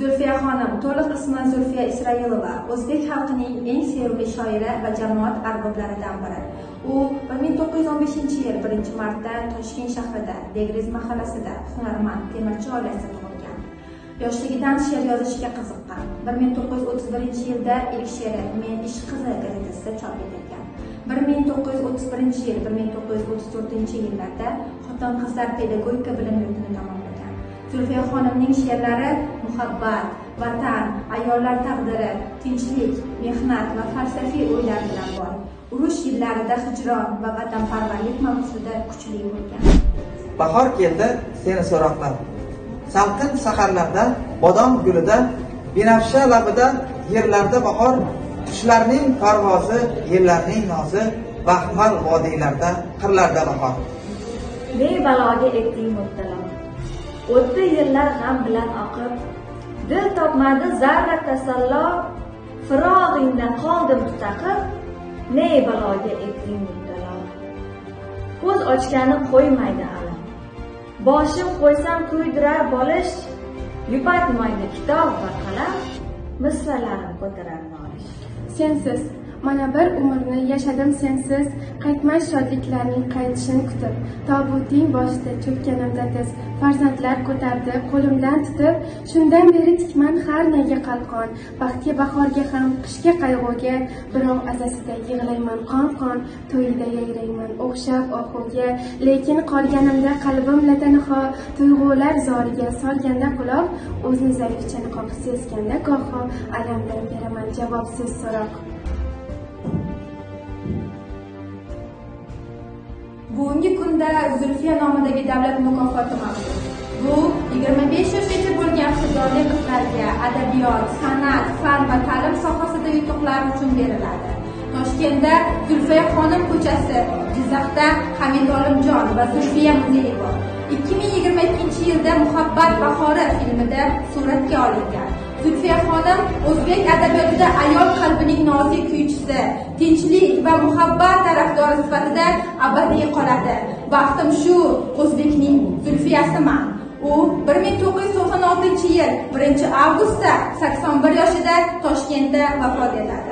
Zulfiya xonim, to'liq ismi Zulfiya Isroilova, o'zbek xalqining eng sevimli shoira va jamoat arboblaridan biri. U 1915-yil 1-martda Toshkent shahrida, Begriz mahallasida hunarmand temirchi oilasida tug'ilgan. Yoshligidan she'r yozishga qiziqqan. 1931-yilda ilk she'ri "Men ish qizi" gazetasida chop etilgan. 1931-yil 1934-yillarda xotin-qizlar pedagogika bilim yurtini tamomlagan. Zulfiya xonimning she'rlari muhabbat, vatan, ayollar taqdiri, tinchlik, mehnat va falsafiy o'ylar bilan boy. Urush yillarida hijron va vatanparvarlik mavzusida kuchli bo'lgan. Bahor keldi seni so'roqlab. Salqin saharlarda, bodom gulida, binafsha labida, yerlarda bahor, qushlarning parvozi, yellarning nozi, baxmal vodiylarda, qirlarda bahor. Ne baloga etding mubtalo? O'tdi yillar g'am bilan oqib, dil topmadi zarra tasallo, firog'ingda qoldim tutaqib, ne baloga etding mubtalo? Ko'z ochgani qo'ymaydi alam. Boshim qo'ysam kuydirar bolish, yupatmaydi kitob va qalam, misralarim ko'tarar nolish. Sensiz mana bir umrni yashadim sensiz, qaytmas shodliklarning qaytishini kutib, tobuting boshida cho'kkanimda tiz, farzandlar ko'tardi qo'limdan tutib, shundan beri tikman har nega qalqon, baxtga bahorga ham, qishga qayg'uga, birov azasida yig'layman qon-qon, to'yida yayrayman o'xshab ohuga, lekin qolganimda qalbim latanho, tuyg'ular zoriga solganda quloq, o'zni zaif chanqoq sezganda goho, alamdan beraman javobsiz so'roq. Bugungi kunda Zulfiya nomidagi davlat mukofoti mavjud. Bu 25 yoshgacha bo'lgan iqtidorli qizlarga adabiyot, san'at, fan va ta'lim sohasida yutuqlar uchun beriladi. Toshkentda Zulfiya xonim ko'chasi, Jizzaxda Hamid Olimjon va Zulfiya muzeyi bor. 2022-yilda Muhabbat bahori filmida suratga olingan. Zulfiya xonim o'zbek adabiyotida ayol qalbining nozik kuychisi, tinchlik va muhabbat tarafdori sifatida abadiy qoladi. Baxtim shu, o'zbekning Zulfiyasiman. U 1996-yil 1-avgustda 81 yoshida Toshkentda vafot etadi.